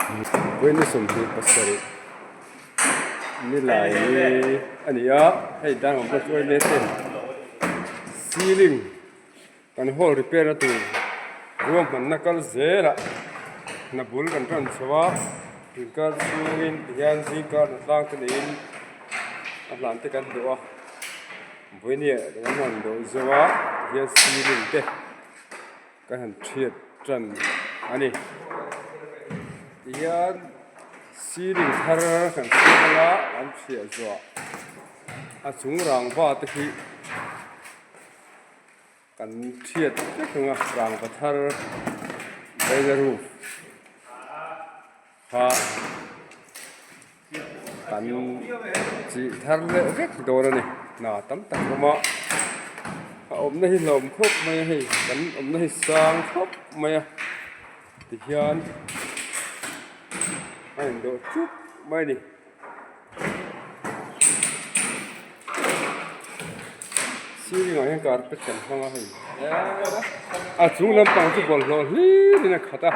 Vawiin 27 nilai a ni a, hei dan awm pawh chu emaw ten ceiling kan hall repair na tur ruahmanna kal zelah hna bul kan tan chho a, inkar chhungin tihian zingkar hnatlang te neiin a hlan te kan dawh a, vawiin kan han dawh zo a tihian ceiling te. Ka han thiat tan a ni. Tihian ceiling thar kan siam anga an chhiah zuah a chung rangva te hi kan thiat vek anga rangva thar vaila roof kha kan chih thar leh vek dawn a ni hna tam tak a awm a a awmna hi hlauhawm khawp mai a hei kan awmna hi sang khawp mai a tihian a indawh thup mai a ni. Ceiling ah hian carpet kan hmang a hei a chung lampang chu bawlhhlawh hlir in a khat a.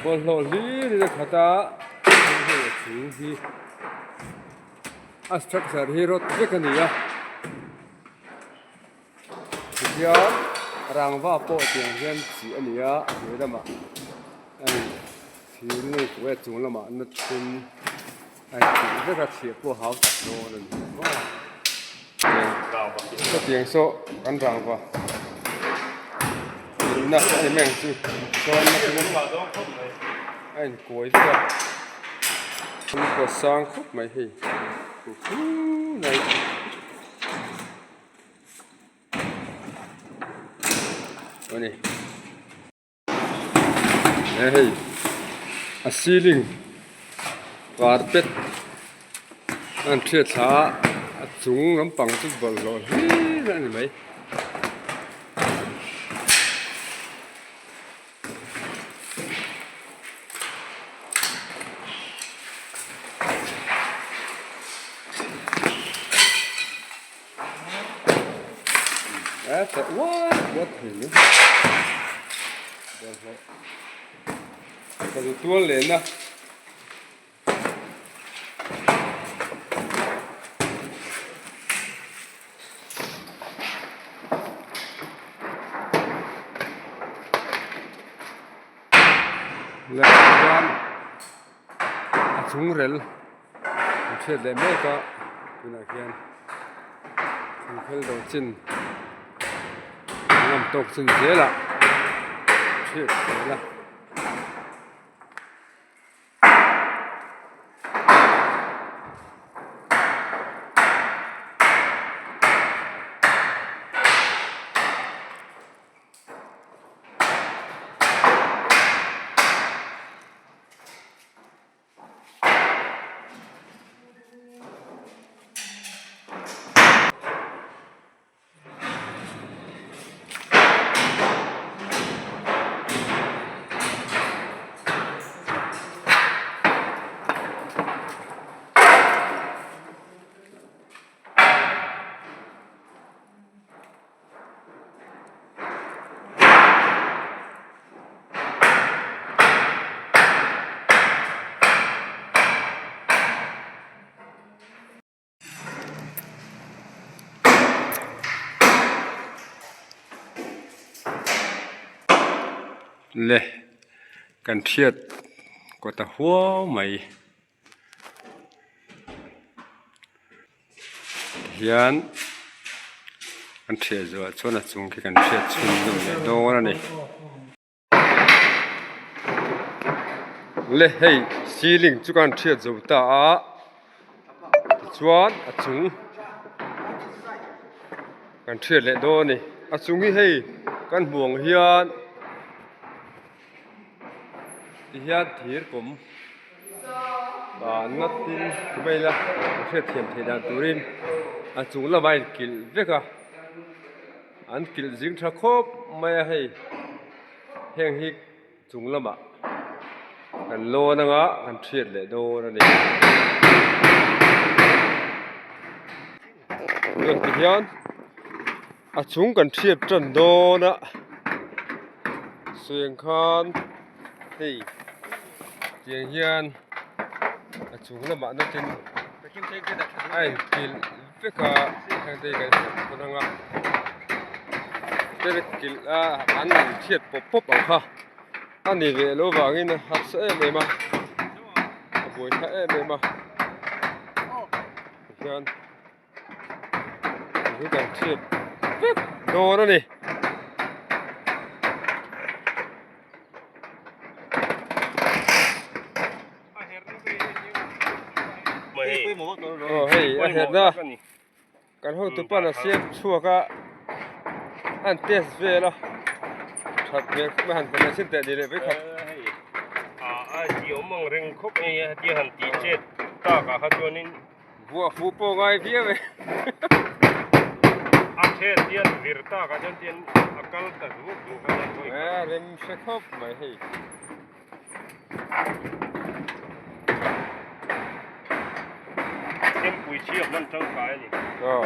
Bawlhhlawh hlir in a khat a hei a chung hi a structure hi rawt vek a ni a tihian rangva pawh tiang hian chih a ni a a hnuai lamah a in thir nge kuai a chung lamah na thum a in chih vek a chhiah pawh a hau tak dawn a ni hetiang saw kan rangva kilhna a ni mai ang chu chuan a inkuai vek a an pawh sang khawp mai hei a ni. He hei a ceiling carpet a an hriat thla a a chung lampang chu bawlhhlawh hlir a ni mai. Sazu tual lehna leh chuan a chung rel an hriat leh mek a tunah hian thingphel do chin ngam tawk chin zelah hriat zel a. Le kan hriat kawt a huau mai tihian kan hriat zawh ah chuan a chung khi kan hriat chhunzawm leh dawn a ni. Le hei ceiling chu kan hriat zo ta a tichuan a chung kan hriat leh dawn a ni a chung hi hei kan hmuh ang hian tihian thir kawm ah nut in ti mai ila kan hriat thiam theih dan turin a chung lamah a inkilh vek a. An kilh zing tha khawp mai a hei heng hi chung lamah kan lawn anga kan hriat leh dawn a ni. Tihian a chung kan hriat tan dawn a suiang khan hei tiang hian a chung lamah nawtin a inkilh vek a heng te hi kan hriat dawn ang a terek kilh a an inhriat pawp pawp ang kha a ni leh loh vangin a harsa em em a a buai tha em em a tihian hi kan hriat vek dawn a ni. Aw hei a herna kan hotu pan a siam chhuak a an test vel a that hmel khawp mai han hmu leh chin teh ni leh vei khat. A ti awm ang reng khawp mai a hetia han tih chet tak ah kha chuanin Buah fuh pawh ngai viau e. A chet hian vir tak ah chuan tian a kal ta duk duk a ni. A rem hre khawp mai hei. Chempui chhia hmang tangkai a ni. Aw,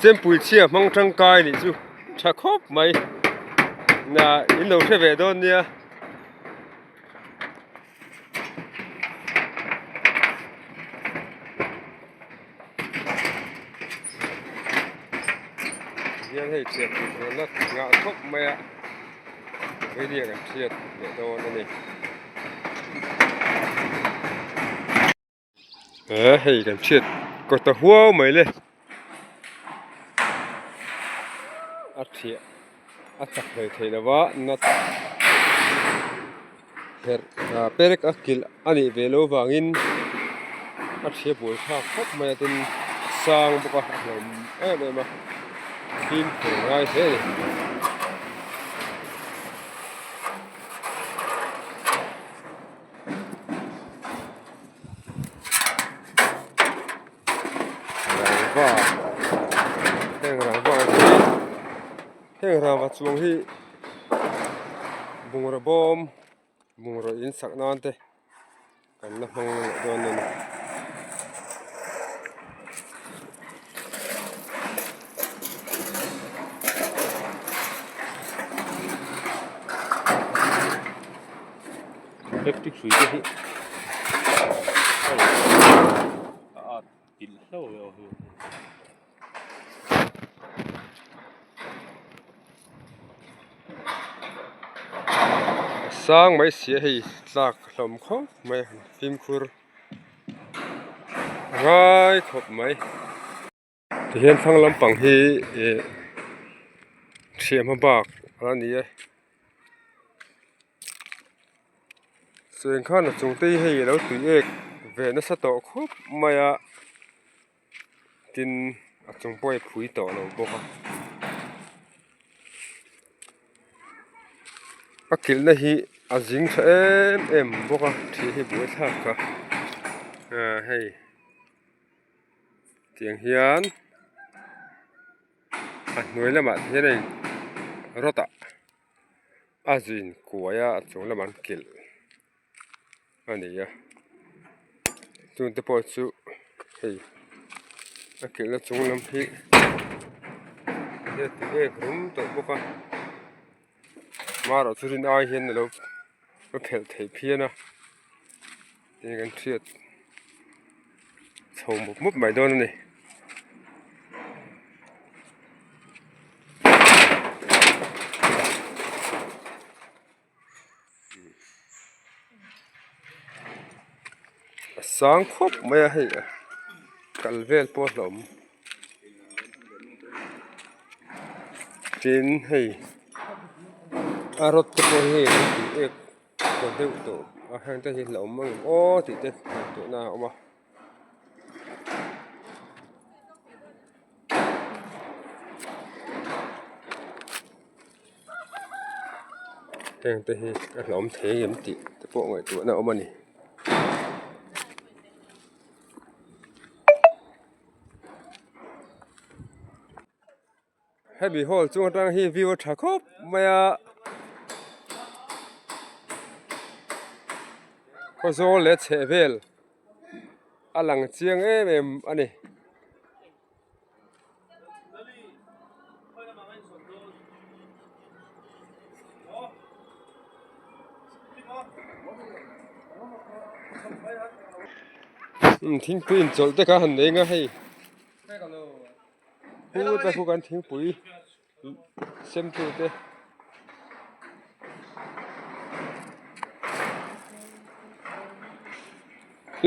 chempui chhia hmang tangkai nih chu tha khawp mai. Na in lo hre ve dawn nia. Hian hei chhiat tur zawhna ngah khawp mai a veilia kan hriat leh dawn a ni. He hei kan hriat kawt a huau mai le a thiah a chak hlei thei lo va nut herh ah perek a kilh a nih ve loh vangin a thia buai thlak khawp mai a tin a sang bawk a a hlawm em em a fimkhur a ngai hle a ni. Rangva heng rangva hi heng rangva chuang hi bungraw bawm bungraw in sak nan te kan la hmang leh dawn a ni. Electric hrui te hi a at kilh hlauh mai awm hi. A sang mai si a hei tlak hlawm khawp mai a fimkhur a ngai khawp mai. Tihian thlang lampang hi ih thiamna bak a ni a cheng khan a chung te hi hei alo tui ek ve nasa tawh khawp mai a tin a chung pawh hi a phui tawh lo bawk a a kilhna hi a zing tha em em bawk a thi hi buaithlak a ah hei. Tiang hian a hnuai lamah te hian a in rawt ah a zin kuai a a chung lamah an kilh a ni a chung te pawh chu hei a kilhna chung lam hi ti ek rum tawh bawk a marawh chu rin ai hian alo phelh theih phian a. Tin kan hriat chho mup mup mai dawn a ni. A sang khawp mai a hei kal vel pawh a hlauhawm. Tin hei a rod te pawh hi an tih ek. Tawh deuh tawh a heng te hi hlauhawm ang em aw tih te ngaihtuahna a awm a. Heng te hi a hlauhawm thei em tih te pawh ngaihtuahna a awm a ni. Hemi hall chung atang hi view a tha khawp mai a. Khawzawl leh chheh vel a lang chiang em em a ni. Thingpui inchawlh te kha han nei ang a hei. Pu te khu kan thingpui sem tu te.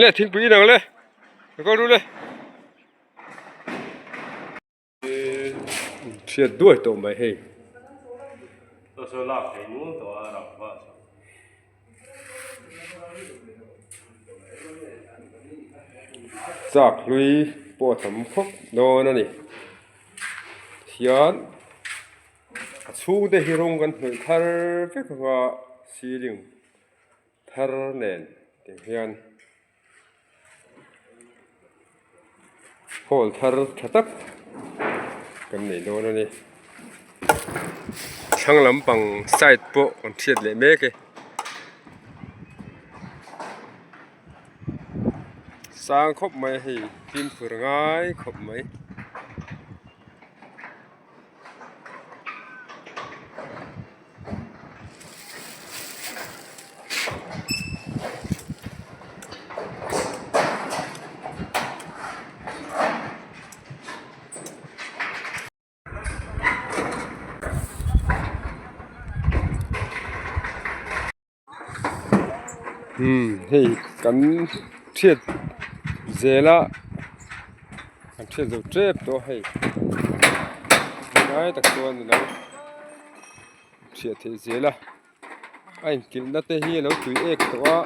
Le thingpui inang le ka kal ru le. Hriat duai tawh mai hei. Chak hlui pawh a tam khawp dawn a ni. Hian a chhungte hi rawng kan hnawih thar vek anga ceiling thar nen tiang hian hall thar tha tak kan nei dawn a ni. Thlang lampang side pawh kan hriat leh mek e. Sang khawp mai a hei fimkhur ngai khawp mai. Umm hei kan hriat zel a kan hriat zo tep tawh a hei lai tak chuan alo hriat theih zel a a inkilh na te hi alo tui ek tawh a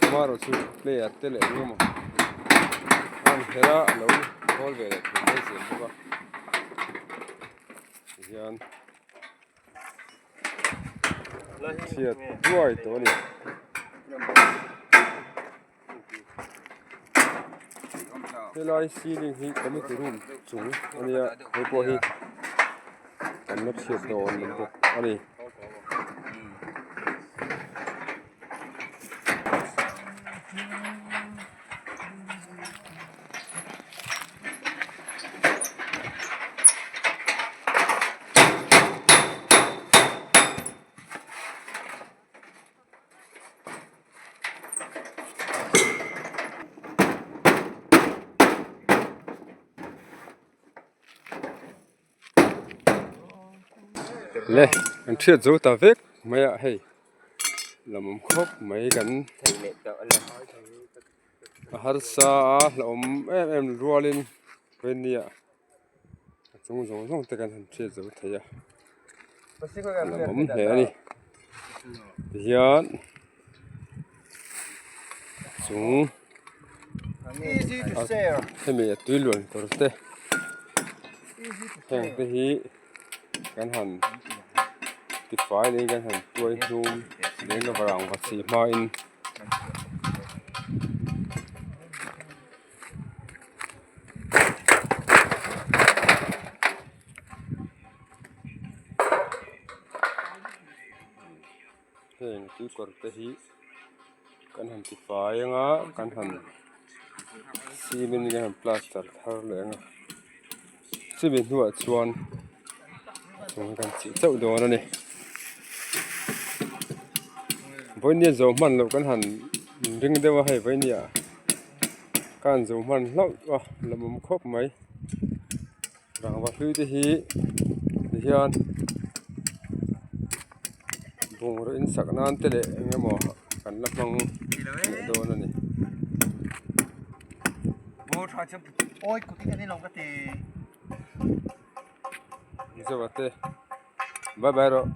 amaherawhchu player te leh eng emaw a rawn her a alo hawl ve leh thei mai zel bawk a tihian. Chhiat duai tawh a ni. Helai ceiling hi committee room chung a nia hei pawh hi kan la chhiat dawn mai bawk a ni. Le an hriat zo ta vek mai a hei lam awm khawp mai kan a harsa a hlauhawm em em rualin venia a chung zawng zawng te kan han hriat zo thei a lam awm hle a ni tihian chung hemi a tui luan kawr te heng te hi kan han tifai leh kan han tuai hnum leng avang va chih hmain. Heng tuikawr te hi kan han ti fai anga kan han cement in kan han plaster thar leh anga chumi hnuah chuan a chung hi kan chih chauh dawn a ni vawinia zo hman loh kan han ring deuh a hei vawinia ka han zo hman hlauh a lawmawm khawp mai. Rangva hlui te hi tihian bungraw in sak nan te leh eng emaw kan la hmang leh dawn a ni. Mizoa te bye bye rawh.